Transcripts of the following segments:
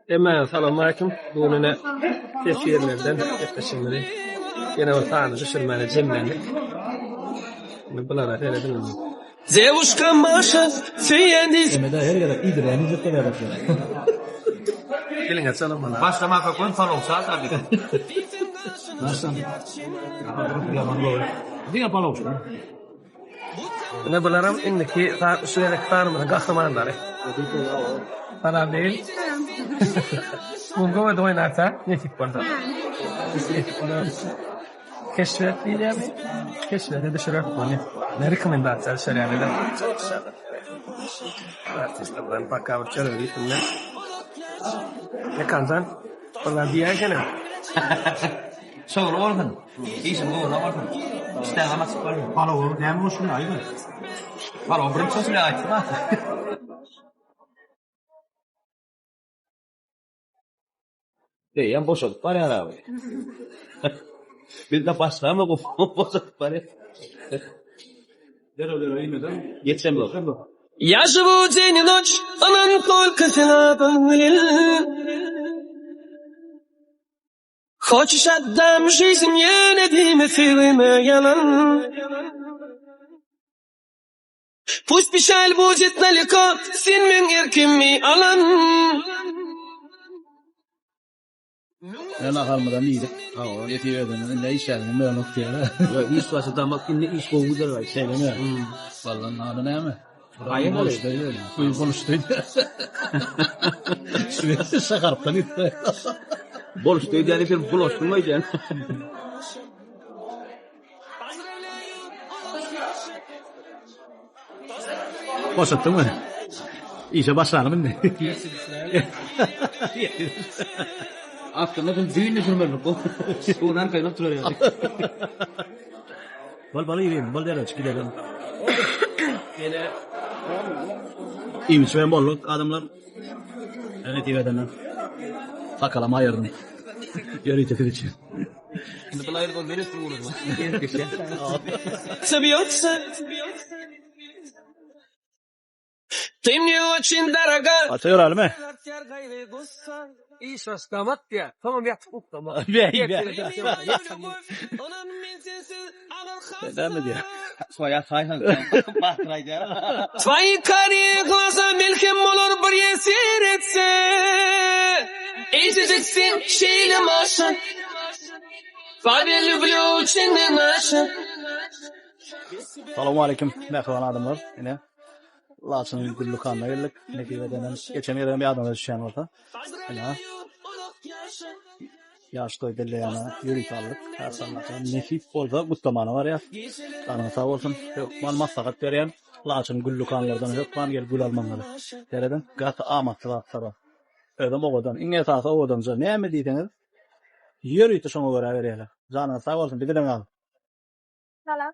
Hemmäňize salamaleýkim. Bu gün ine teswirlerden gepleşigimizi ýene bir sany düşürmäne jemlendik. Indi bulara serediň indi. Dewuşka Maşa söýen diýse. Mede her gezek iýdirýän iýjek bolýar öýdýän. Diliňe çalym bana. Başlamaka göni palowçy aldylar diýip. Başlan. Ýaman gowy. Diňe palowçy. Ine bularam indiki şu gezekki sanymyzyň gahrymanlary. Salam deýin. Bu göwede oýnarsa nesip bolsa. Keşbet diýilýärmi? Keşbete düşürer muny. Ne rekomendasiýa düşer ýaly eder. Artistlerden paka bir çörek iýsinler. Mekanjan, bir zat diýäýsene. Şowly bolsun. Işiň ugruna bolsun. Işdäňem açyk bolsun. Palowa näme goşulýar aýda? Palowa bürünç goşulýar aýtsana. Eýýäm boşadyp barýar abi. Bizde başlama boşadyp barýar. Derrew derrew iýmeden. Geçemok. Я живу день и ночь, anan только sena Hoçiş otdam жизнь ýene diýme söýgime ýalan Pust peçal budet daleko sen meň erkimi alan. Ine naharymyzam iýdik. Hawa, nesip edende indi işläniň möhüm diýýär. Ýok, iş başy damak indi iş gowy gider gaýt. Şeýlemi? Ballan ady näme? Aýy boluşdy. Guýy boluşdy. Şaharpdan gitdi. Boluşdy diýýän sen bulaşdyň öýdýän. Boşatdyňmy? Işe başlanym indi. Aslynda sen düýn düşürmelidik bu. Suwdan kaýnap durar ýaly. Bol bol iýelim, bol derejik gidelim. Ýene Iýip içmän bolduk adamlar. Nesip edenden. Sakalam aýyrdym. Ýörite siz üçin. Indi bul aýyrdy men üstüme ugrudym. Собьется Ты мне очень дорога Aça ýörälimi? Iş başlamak diýýär. Soňam ýatyp uklamak. Näme diýýär? Soýa saýsan. Batyr aýdýar. Tvoyi kariye glaza melhem bolar bir ýesir etse Eýjejiksin şeýle maşa Tvoye lüblü çene naşa Salowmaleýkim mähriban adamlar. Ine Laçynyň gül dükanyna geldik. Nesip edenden geçen gezegem ýadyňyza düşýän bolsa. Ine Ýaş toý belleýäne ýörite aldyk. Haçan nesip bolsa gutlamana barýas. Janyňyz sag bolsun. Hökman maslahat berýän. Laçyn gül dükanlardan hökman gelip gül almaňyzy. Serediň, gaty amatly zatlar bar. Özem owadan. Iň esasy owadanja. Näme diýseňiz ýörite şoňa görä berýärler. Janyňyz sag bolsun. Bizi bilen galyň. Salam.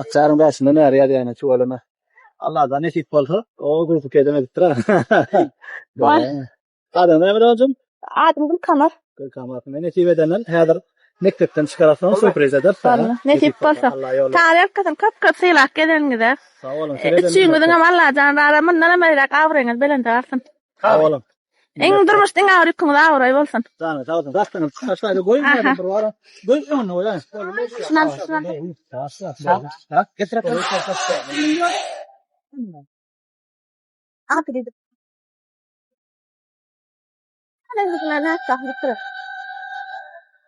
Akjaryň bäşinden bäri ýazýan tüweleme. Alladan nesip bolsa, o gurpuk edem edipdir ha. Adyň näme dojum? Adym Gülkamar. Gülkamar. Nesip edenden häzir mekdepden çykararsyň, sürpriz ederis. Nesip bolsa. Taňry ýalkasyn köp köp sylap geleniňize. Sag boluň. Üçüňiziňem Allajan razy mundanam beýläk abraýyňyz belende galsyn. Sag boluň. Iň durmuşda iň agyr ýüküňiz abraý bolsun. Janyň sag bolsun. Rasdyňyz çykarsaýda goýuň ýa bir bara. Göz öňünde goýaýyň. Şundan şundan. Getir. Aferin.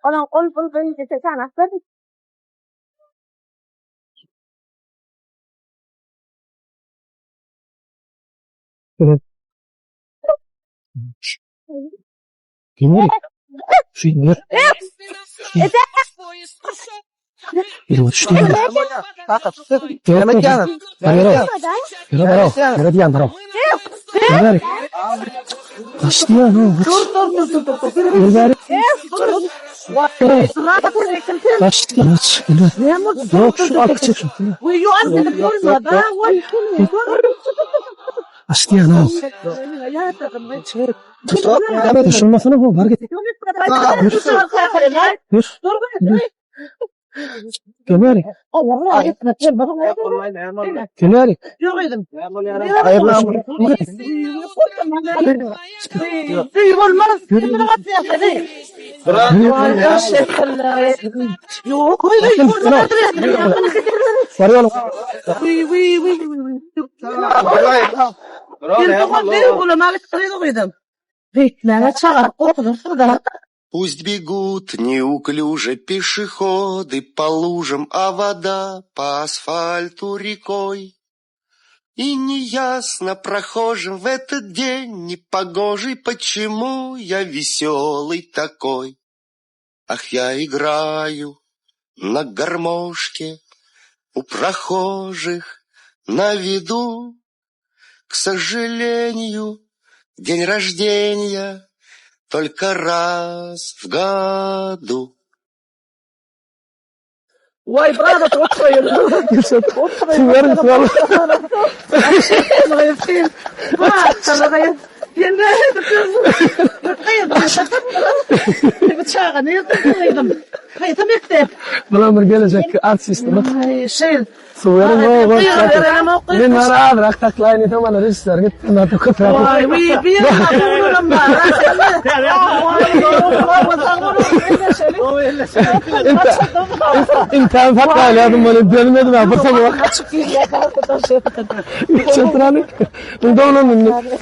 Onuň ol bul birinji sanap berdi. Gel bärik. Gel bärik. Пусть бегут неуклюже пешеходы по лужам, а вода по асфальту рекой. И неясно прохожим в этот день непогожий, почему я веселый такой. Ах, я играю на гармошке у прохожих на виду. К сожалению, день рождения только раз в году. Waý biraz oturayyn. Suwar suwar. Bular bir gelejekki artistimiz. Suwaryň Men bara azrak saklaýyn diýsem, mana režissýor gitdi, ondan köpräk. Intäm saklaýladym ony dönmedim ha bir soňra. Çetrany. Doglanyn,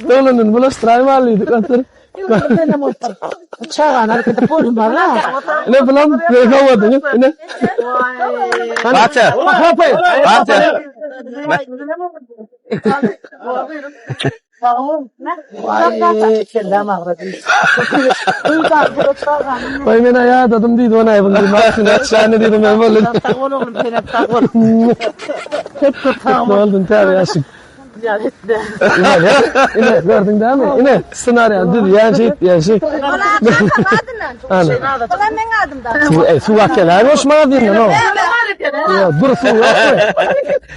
doglanyn bulaşdyraýmaly diýdik otur. Ne bilen ne howady ne? Barça. Hopay. Barça. Vay men aýadadım diýdi ona aýbyn diýdi. Maşyn açýany diýdi men boldy. Sag bol oglum senem sag bol. Köp köp sag bol. Oldun täze ýaşyk. Ine, ine, gördüň dämi? Ine, ssenariýany düzýän şey, diýen şey. Ana. Ola meň adymda. Suw, ey, suw akýar. Goşma diýen, no. Ýa, dur suw ýok.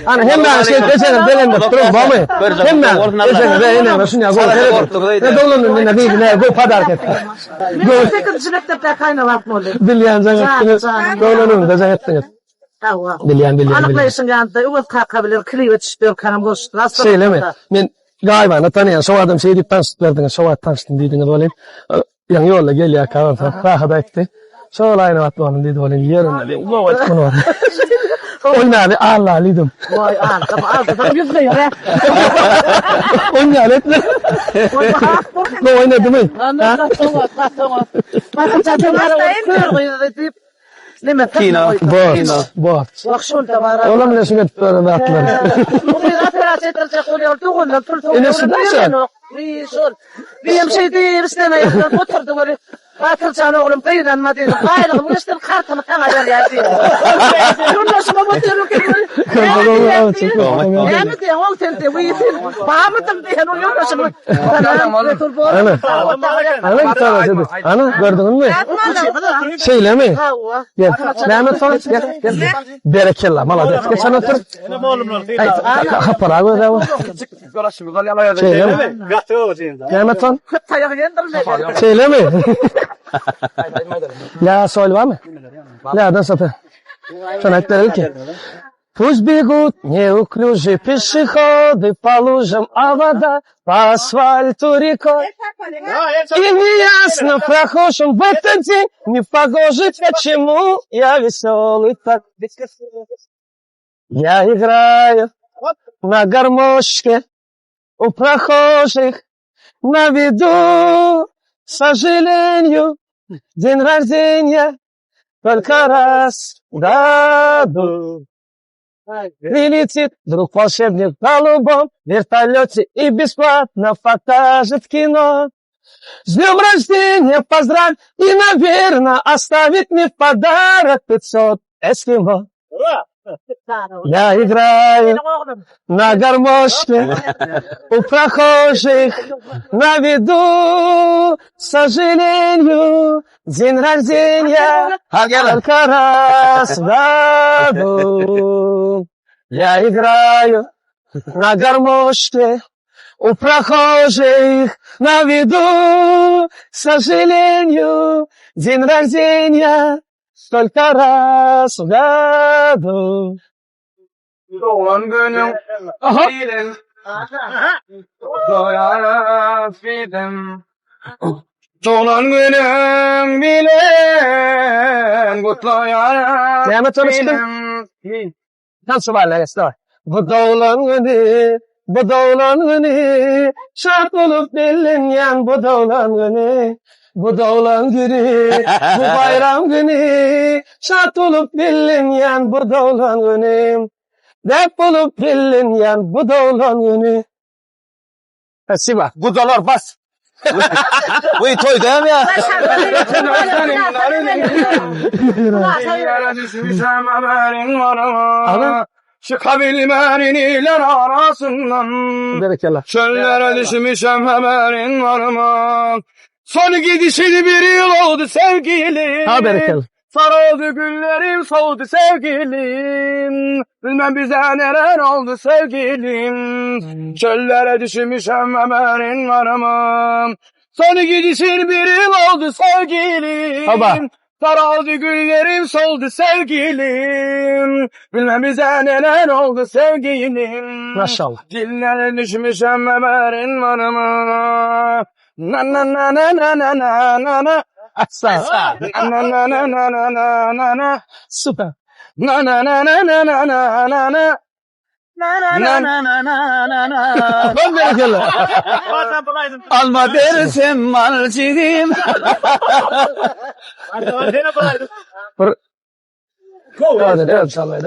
Ana hemme şey geçen belende durup bamy. Hemme geçen de ine şunya gol. Ne doglanyn ine bir ne go padark etdi. Men sekizinji mekdepde kaýnabat boldy. Bilýän jaň etdiňiz. Doglanyn da jaň etdiňiz. Hawa. Bilýän bilýän. bilýän. Anyklaýşyň ýanynda Öwez kaka bilen klibe düşüp ýörkäm görüşdik. Şeýlemi? Men gaýybana tanýan şo adam şeý diýip tanşyp berdiňiz, şo wagt tanşdym diýdiňiz welin, ýaňy ýolda gelýärkä onsoň rahat aýtdy. Şol Aýnabat bolun diýdi welin, ýerinde diýdim, gowy aýtdy muny bar. Oýnaly Alla diýdim. Waý, aldam, aldam ýüz gyýra. Oýnaly etme. Gowy oýnadymy? Diýip, neme Kino. Borç, borç. Bak şonda bar. Olam bilen şuny edip beren zatlar. Muny operatsiýa etdirjek bolýar, doganlar pul Ine şu da şol. Bir şol. Bir şey diýip islemeýär, oturdy weli. Batyrjan oglum gynanma diýdi. Baýlygymy geçdim, kartymy saňa berýär diýdi. Ýoldaşyma oturyp Näme diýen ol sen diýen, wiý sen bamydyň diýen ol ýoldaşyma. Ana. Ana gitara şedi. Ana gördüňmi? Şeýlemi? Hawa. Gel. Näme soň? Gel, gel. Berekella, malades. Geç ana otur. Aý, hapara göz awa. Şeýlemi? Näme soň? Köp taýak ýendirmeli. Şeýlemi? Ya soýul barmy? Nereden satı? Şony aýdyp bereli ki. Пусть бегут неуклюжие пешеходы по лужам, а вода по асфальту рекой. И неясно прохожим в этот день не погожий, почему я веселый так. Я играю на гармошке у прохожих на виду, к сожалению, день рождения только раз в году. Прилетит вдруг волшебник в голубом вертолете и бесплатно покажет кино. С днем рождения поздравь и, наверное, оставит мне в подарок 500 эскимо. Я играю на гармошке у прохожих на виду, к сожалению, день рождения Ha gel. только раз в году. Я играю на гармошке у прохожих на виду, к сожалению, день рождения. Stolka raz w godu. Doglan günüň Aha. bilen Doýarys bizem. Doglan günüň bilen gutlaýarys Näme tanışdyň? bizem. Tanşy barlar geçdi. Bu doglan güni, bu doglan güni, şat bolup bellenýän bu doglan güni, bu doglan güni, bu baýram güni, şat bolup bellenýän bu doglan güni, däp bolup bellenýän bu doglan güni. Spasiba. Gudalar bas. Bu toý dämi ýa? Ana. Çıkabilmenin iler arasından Berekella. Çöllere düşmüşem haberin var mı? Son gidişini bir yıl oldu sevgilim. Ha berekella. Sarıldı güllerim soldu sevgilim. Bilmem bize neler oldu sevgilim. Çöllere düşmüşem haberin var mı? Son gidişin bir yıl oldu sevgilim. Baba. Sarıldı güllerim soldu sevgilim. Bilmem bize neler oldu sevgilim. Maşallah. Dillere düşmüşem haberin var mı? Na na na na na na na na na. Sağ ol. Na na na na na na na na. Süper. Na na na na na na na na na. Na na na na na na. Ben berekella. Alma dersem malcıyım. Bir Evet, evet, inşallah.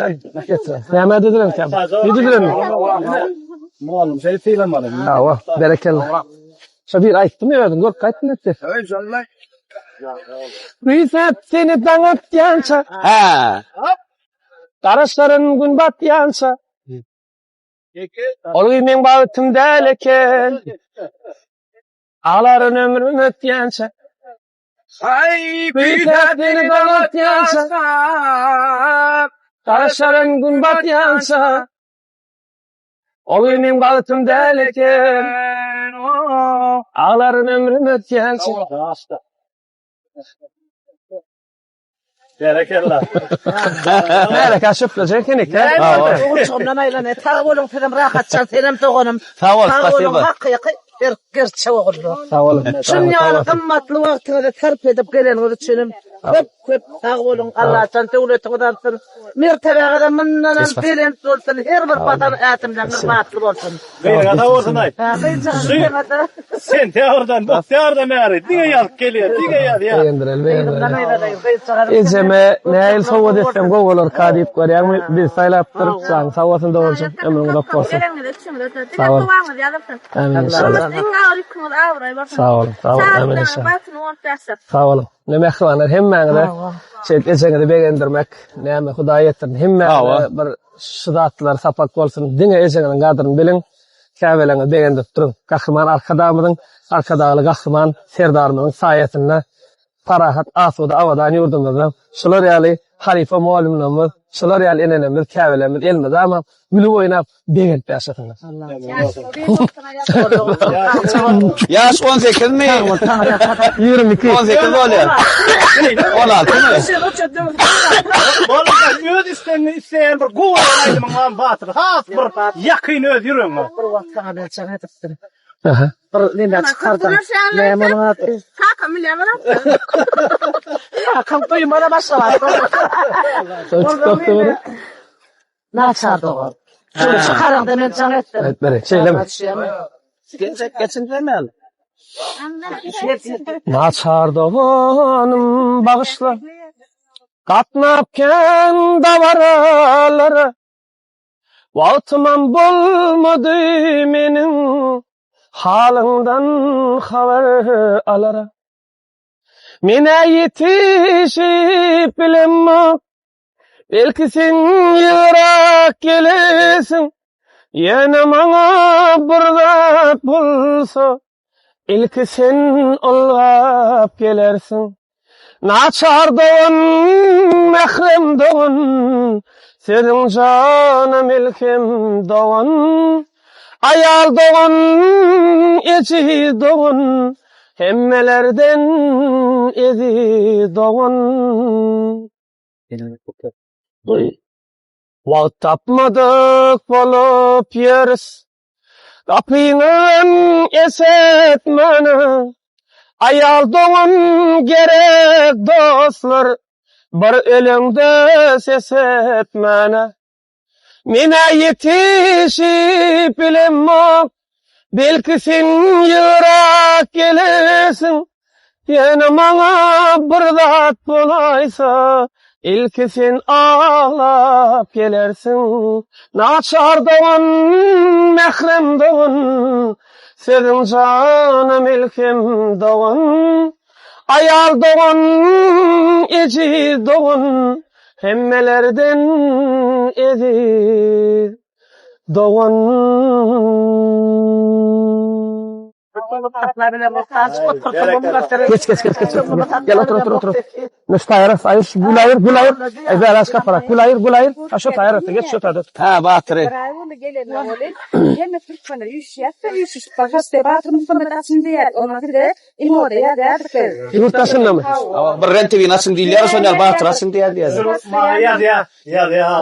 Näme dediler ki? Ne dediler mi? Mugallym şeýle sylanmaly. Hawa, berekella. Şo bir aýtdym özüm, görüp gaýtdym etdi. Güýsäp seni daň atýança, Ha. garaşlaryn gün batýança. Ol gün meň bagtym däl eken. Aglaryn ömrüm ötýänçä. Ay Güýsäp seni daň atýança, garaşlaryn gün batýança. Ol gün meň bagtym däl eken. Aglaryn ömrüm ötýänçä. Berekella. Märeke şöplejek enik. Ogulçygymdan aýlan, sag boluň sizem rahatjan, senem doganym. Sag bol, Sag boluň, spasiba. hakyky bir gerçek ogullar. Sag boluň. Şun ýaly gymmatly wagtyňyzy sarp edip geleniňiz üçinem köp köp sag boluň. Allahjan döwletiňiz artsyn. Mertebeňiz mundan hem belent bolsun. Her bir basan ädimleriňiz batly bolsun. Beýle sag bolsun aýt. Ha, gyzjagaz Sen teordan, teordan bäri diňe ýazyp gelýär, diňe ýazýar. Begendireli, begendireli. Ejeme näil sowgat etsem gowy bolar ka diýip görýäňmi? Biz saýlapdyr. Janyň sag bolsun doganjygym. Ömrüň uzak bolsun. Sag bol. Duaňyz ýazylsyn. Amin inşallah. Iň agyr ýüküňiz abraý bolsun. Sag boluň, sag boluň. Amin inşallah. Bagtyny bolup ýaşasyn. Sag boluň. Ne mähribanlar hemmäňize şeýdip ejeňizi begendirmek, näme Hudaý ýetirsin. Hemmäňize bir şu zatlar sapak bolsun. Diňe ejeňiziň gadryny biliň. Käbeleňizi begendirip duruň. Gahryman Arkadagymyzyň, Arkadagly Gahryman Serdarymyzyň saýasynda parahat, asuda, abadan ýurdumyzda şular ýaly halypa mugallymlarymyz, şular ýaly enelerimiz, käbelerimiz elmydama gülüp oýnap, begenip ýaşasynlar. Ýaş 18 mi? 22. 18 bolýar. 16 mı? Oğlum öz isteğini isteyen bir gowy aýdymyň bar batyr. Has bir ýakyn öz ýüregiňe. Bir wagt saňa men jaň edipdim. Aha. Bir neme çykardyň. Näme onuň ady? Kakam bilýär Kakam duýmana başlady. Şol TikTokda bir Naçar dogan. Şunu çykaryňda men jaň etdim. Evet, bere. Şeýlemi? Geçin demeli. Naçar doganym bagyşla. Gatnap kän dabaralara. Wagtymam bolmady meniň halyňdan habar alara. Menä ýetişip bilemok. Belki sen ýyrak gelersiň. Ýöne maňa bir zat bolsa, ilki sen ylgap gelersiň. Naçar dogan, mährem dogan, sözüň jana melhem dogan. Aýal dogan, ejiz dogan, hemmelerden eziz dogan. Wagt tapmadyk bolup ýörüs. Gapyňam esetmäne. Aýal dogan gerek dostlar. Bir öleňde ses etmäne. Men-ä ýetişip bilemok, belki sen ýygyrak gelersiň. Ýöne maňa bir zat bolaýsa, ilki sen aglap gelersiň. Naçar dogan, mährem dogan, sözüň jana melhem dogan. Aýal dogan, ejiz dogan, Hemmelerden eziz dogan. Geç geç geç geç. Gel otur otur otur. Şu taýara aýyr şu gül aýyr gül aýyr. Ey bära aç kaparak gül aýyr gül aýyr. Ha şu taýara geç şu taýda. Ha batyry. Bir aý boldy gelende welin, hemme türkmenler üýşýärdi, üýşüşip barşyp, Batyr Muhammet açyn diýýär. Ondan size Imoda ýazýardyk biz. Ýurt daşyndamy? Hawa, bir Ren TV-ni açyň diýilýär, şol ýaly Batyr açyň diýýär diýýär. Maňa ýazýar, ýazýar.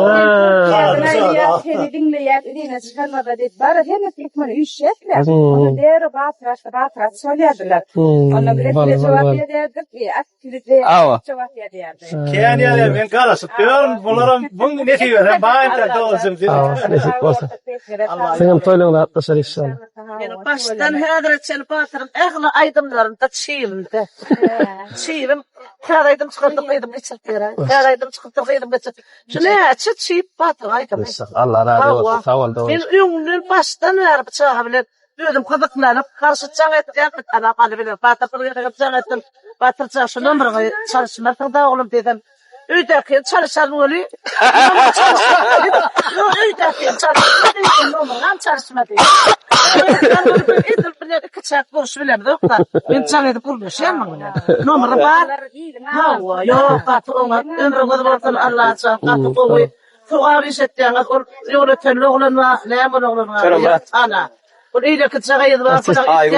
Seni diňleýär, yzyna çykarmada diýip, bara hemme türkmen üýşýärdiler. Onda derrew Batyr açdy, Batyr aç bolýardylar. Onda bize size jogap ýazýardyk, Hawa. jogap ýazýardy. Kän ýazýar, men garaşyp ýörün, bularam bu nesibesem bar entek dogrusyny diýip. Hawa, nesip bolsa. Seňem toýlaryňda gatnaşar inşallah. Meniň başdan häzire çenli Batyryň ähli aýdymlarynda çyýymda. Çyýym täze aýdym çykardyk gyzym geçirip beräý. Täze aýdym çykypdyr gyzym geçirip. Şu näçe çyýyp Batyryň aýdymy. Allah razy bolsun. Sag bol dogan. Men öňünden başdan bäri bu çaga bilen özüm gyzyklanyp garşy jaň etýän Anam aly bilen Batyr bir gezegem jaň etdim. Batyrjan şu nomeryňy çalyşmarsyň da oglum diýsem. Öýdäkini çalyşan weli, nomer çalyşmady. Ýok, öýdäkini çalyşmady, nomeram çalyşmady. Edil bilen ikiçäk görüşip bilemzok-da. Men jaň edip gürleşýän muň bilen. Nomeri bar. Hawa, ýok, gaty oňat. Ömrüňiz bolsun, Allajan, gaty gowy. Sogap iş etýäňiz. Ol ýolötenli oglan bar, näme ol oglan bar? Ana. Ol eýleki gyz bar,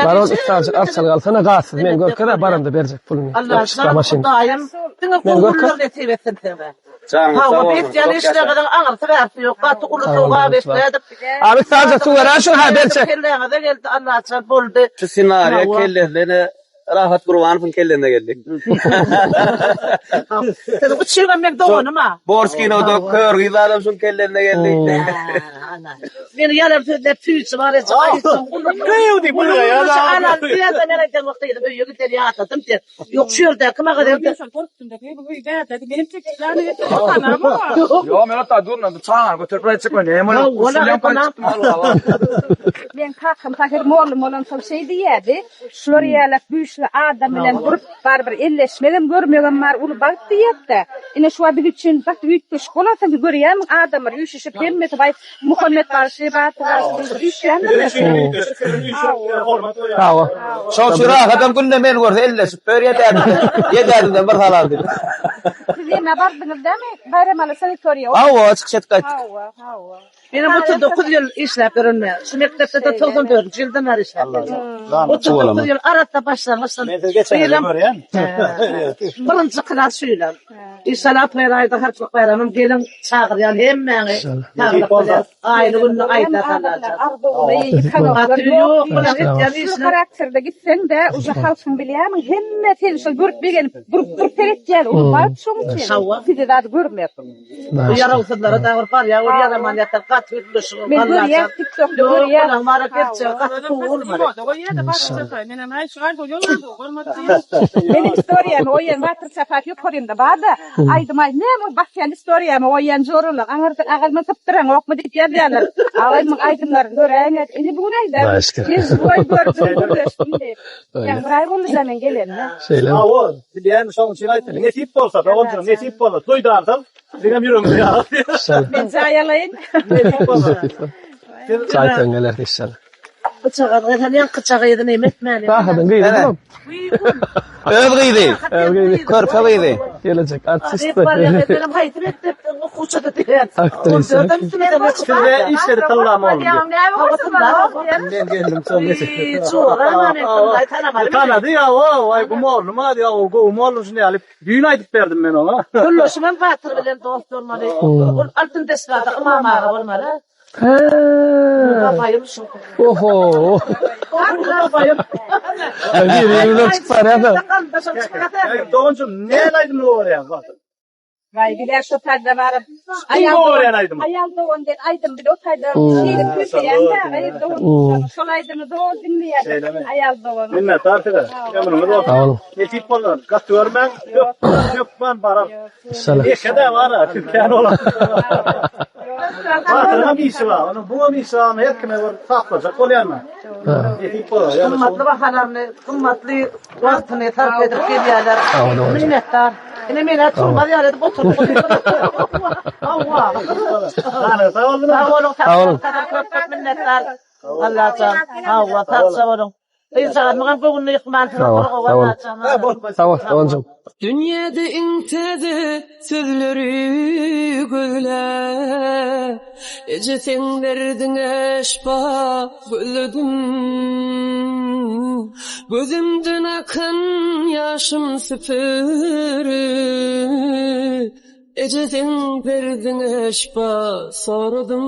Baron üstaljyk arçalyk alsana gazsyz men görkez baramda berjek puluny. Allajan Hudaýym diňe Men gowy görkez. günler nesip etsin size. Janyň sag Hawa bolsun. betýän işleriňiziň aňyrsy bärsi ýok. Gaty uly sogap etlädik. Abi sadja suw beräý şu ha berjek. Kelläňize geldi Allajan boldy. Şu ssenariýa Hawa. kellesine Rahat Gurbanowyň kellesine geldi. Siziň üçinem meň doganym a. Borç kinoda kör gyz adam şuň kellesine geldi. Meni ýalan sözläp tüýsi bar eje aýtsaň Gyýw diýip gülýär. Alan diýende men aýdan wagtda gyzym öýe gideli ýatladym diýen. Ýok şu ýerdäki magazinde. Ýok men hatda durman bu çagany göterip aýtjak men näme bolýar? Usulýan gaýtdym Allah. Meň kakam pahyr mollum bolansoň şeý diýýärdi, Şular ýalak güýçli adam bilen durup barybir elleşmegem görmegem bar uly bagt diýýärdi-de. Ine şu wagt biz üçin gaty üýtgeşik bolansoň görýärmiň adamlar üýşüşip hemmesi baý Muhammet bagşy, Batyr bagşy diýip üýşýändirler. Sag bol. Şoň üçin Rahatam günde meni görse elleşip ber ýedädimden. Ýedädimden bir salam diýip. Siz ýene bardyňyz dämi Baýramaly sanatoriýa? Hawa, çykyş edip gaýtdyk. Hawa, hawa. Menem 39 ýyl işläp ýören men. Şu mekdepde-de 94-nji ýyldan bäri işläp ýörün. 39 ýyl arassa başlangyçdan. Men sizi geçen ýyl görýän. Birinji klas şu ýylam. Inşallah aprel aýda Harçlyk baýramym geliň çagyrýan hemmäňi. Saglyk bilen aýly gününi aýda Allajan. Gaty ýok bular etýän işler. Harakterde gitseň-de uje halkyň bilýärmiň hemme seni şol görüp begenip durup durup seretýär. Uly bagt şoň üçin. Sizi zady görmek. Bu ýarawsyzlara da bir barýar, ol ýaraman ýatar, gaty gürleşip Men görýän TikTokda görýän. Ýok, mara gerçegi gaty gowy bolmaly. Meniň istoriýamy goýan Batyr Çapaýew ýokarynda barda, aýdym aýt, näme ol basýan istoriýamy goýan joralar, aňyrdan agalma sypdyraňokmy diýip ýazýarlar. Agalmyň aýdymlaryny göräýiň, indi bu gün aýdar. Men goý gördüm, gürleşdim diýip. Ýa bir aý boldy-da men gelenine. Şeýlemi? Hawa, bilýän, şoň üçin aýtdym. Nesip bolsa, doganjygym, nesip bolsa, duýdansyz, siziňem ýüregiňize ýarar. Inşallah. Men jaý alaýyn. Nesip bolsa. Jaý toýuň geler inşallah. Bıçak sen ýaňky gyzy näme etmäli? Rahadyň gyzy bu. Öz gyzy. Öz gyzy. Körpe gyzy. Gelejek artist. Benim haýsy mekdepde okuwçydy diýen. Aktrisa. Sizde işleri tallam oldu. Men geldim soň Tanady ya o, ay bu mollum hadi ya o gowy mollum şunu alyp düýn aýdyp berdim men oňa. Gülleşimem Batyr bilen dost bolmaly. Ol altyn desgada Ymam aga bolmaly. He. Babayım şu. Oho. Babayım. Bir-birinden çykyp barýar da. Dogancım ne aýdym gowarýaň Batyr? Vay biler şu taýda baryp. Kim gowarýan aýdymy? Aýal dogan diýen aýdym bile o taýda şeýle köşeýän de, aýal dogan. Şol aýdymy doly diňleýär. Şeýlemi? Aýal dogan. Minnetdar size. Ömrüňiz bolsun. Sag boluň. Nesip bolsun. Gaty görmäň. Hökman barar. İnşallah. Ýeke de bar, siz kän bolar. Batyryň işi bar. Onuň buňam işi bar. Her kime bir saplajak bolýan men. Nesip bolar. Ýa Gymmatly bahalaryny, gymmatly wagtyny sarp edip gelýärler. Minnetdar. Ine men turmaz ýaly edip oturyp. Hawa. Sag boluň. Sag boluň. Sag boluň. Köp köp minnetdar. Allajan. Hawa, sag boluň. Gyzjagazymyňam göwnüni ýykmansyňyz. Sag bol, sag bol. Sag bol, doganjygym. Dünýäde iň täze sözleri gözle Eje seň derdiňe şypa gözledim Gözümden akan ýaşym süpürip Eje seň derdiňe şypa soradym.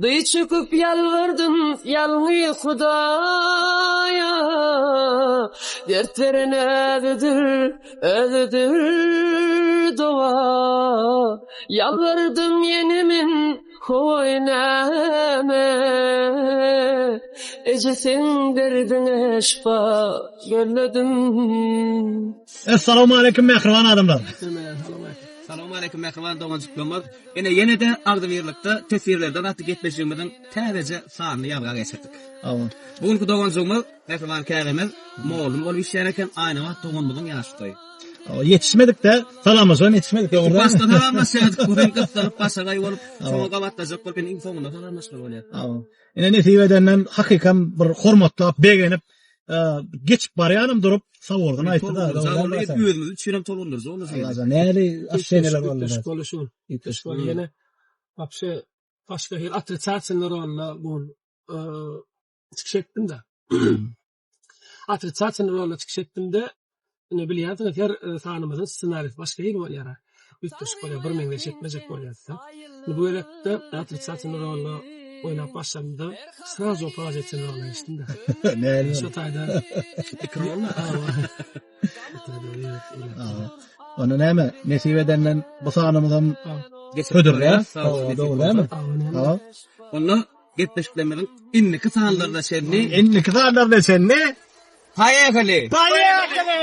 Dyz çöküp ýalbardym ýalňyz Hudaýa, Dert beren özüdir, özüdir dowa. Ýalbardym ýene men hoy näme, Eje seň derdiňe şypa gözledim. Essalamu aleýkum mähriban adamlar. Salowmaleýkim mähriban doganjyklarymyz. Ine ýene-de agzybirlikde teswirlerden atly gepleşigimiziň täzeje sanyny ýazga geçirdik. Bu günki doganjygymyz mähriban käbemiz mugallym bolup işleýän eken Aýnabat doganymyzyň ýaşy toýy. Ýetişmedik-de, salamlaşybam ýetişmedik dogrudan. Başda salamlaşýardyk, bu gün gyssanyp başagaý bolup, soňa gabatlajak bolup indi iň soňunda salamlaşmaly bolýar. Ine nesip edenden hakykam bir hormatlap, begenip, geçip barýanym durup sag bolsun aýtdy-da. Sag bolsun, özümiz üçinem tolgundyryjy boldy şeýle. Allajan näli aşşeneler boldy. Üýtgeşik boldy şu. Üýtgeşik boldy. Ýene wapşe başga hil otrisatel rolda bu çykyş etdim-de. Otrisatel rolda çykyş etdim-de, ine bilýänsiňiz her sanymyzyň ssenarisi başga hili bolýar. Üýtgeşik bolýar, bir meňzeş etmejek bolýarys-da. Bu gezekde otrisatel rolda oýnap başlamda srazu položitel rola geçdim-de. Näli? Şu taýda Iki rolmy? Onda näme, nesip edenden bu sanymyzam hödürlär. Dogry dälmi? Onda gepleşiklerimiziň indiki sanlaryna çenli Indiki sanlaryna çenli Poýehali! Poýehali!